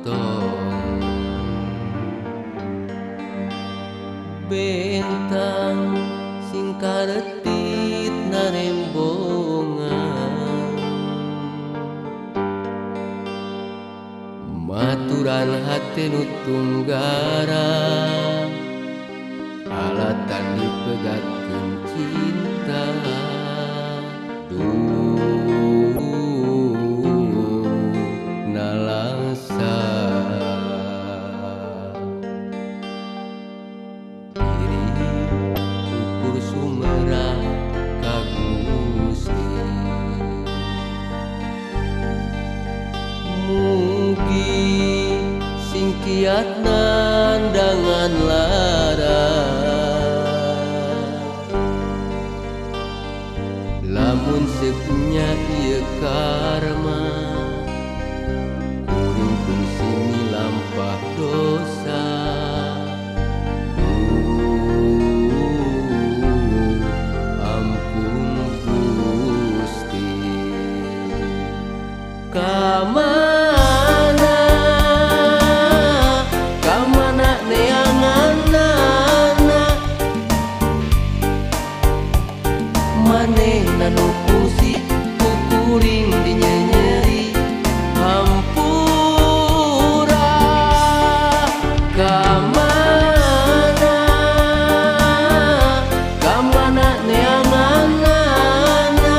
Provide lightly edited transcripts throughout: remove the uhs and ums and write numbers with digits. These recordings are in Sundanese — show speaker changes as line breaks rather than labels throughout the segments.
entong bentang sing karetit narembongan maturan hate nu tunggara alatan dipegatkeun cinta. Duh nalangsa diri ukur sumerah ka Gusti mugi sing kiat nandangan lara lamun sepunya ieu karma kuring kungsi milampah dosa. Ampun Gusti. Kamana kamana neanganana manehna nu kungsi ku kuring dinyenyeri hampura. Kamana kamana neanganana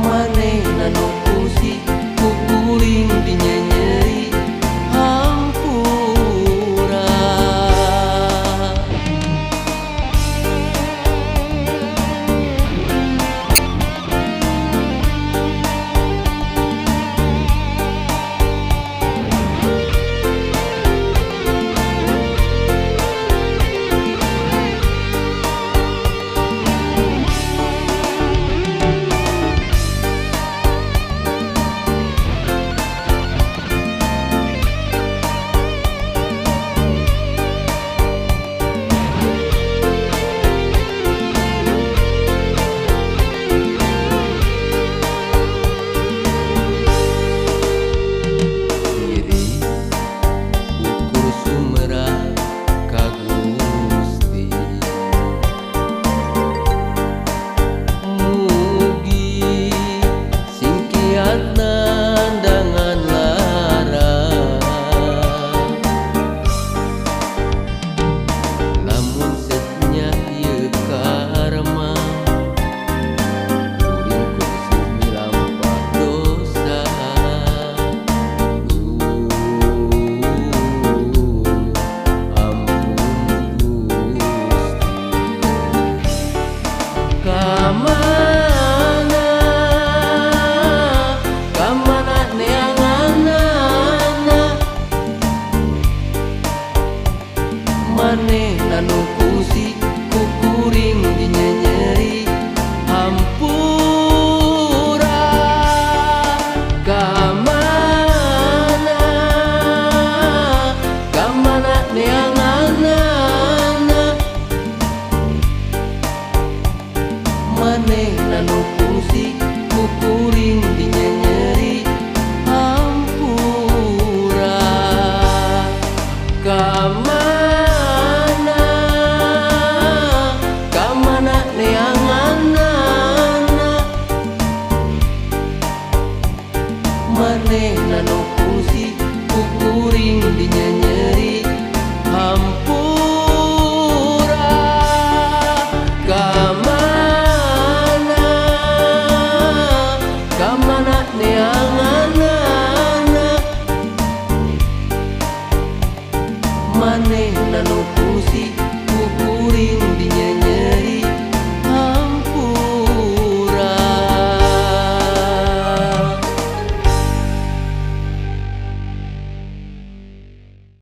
manehna nu kungsi ku kuring dinyenyeri hampura. Diri ukur sumerah ka Gusti mugi sing kiat nandangan lara lamun setnya ieu karma kuring kungsi milampah dosa. Ampun Gusti. Kamana kamana neanganana manehna nu kungsi ku kuring dinyenyeri hampura. Kamana kamana neanganana manehna nu kungsi ku kuring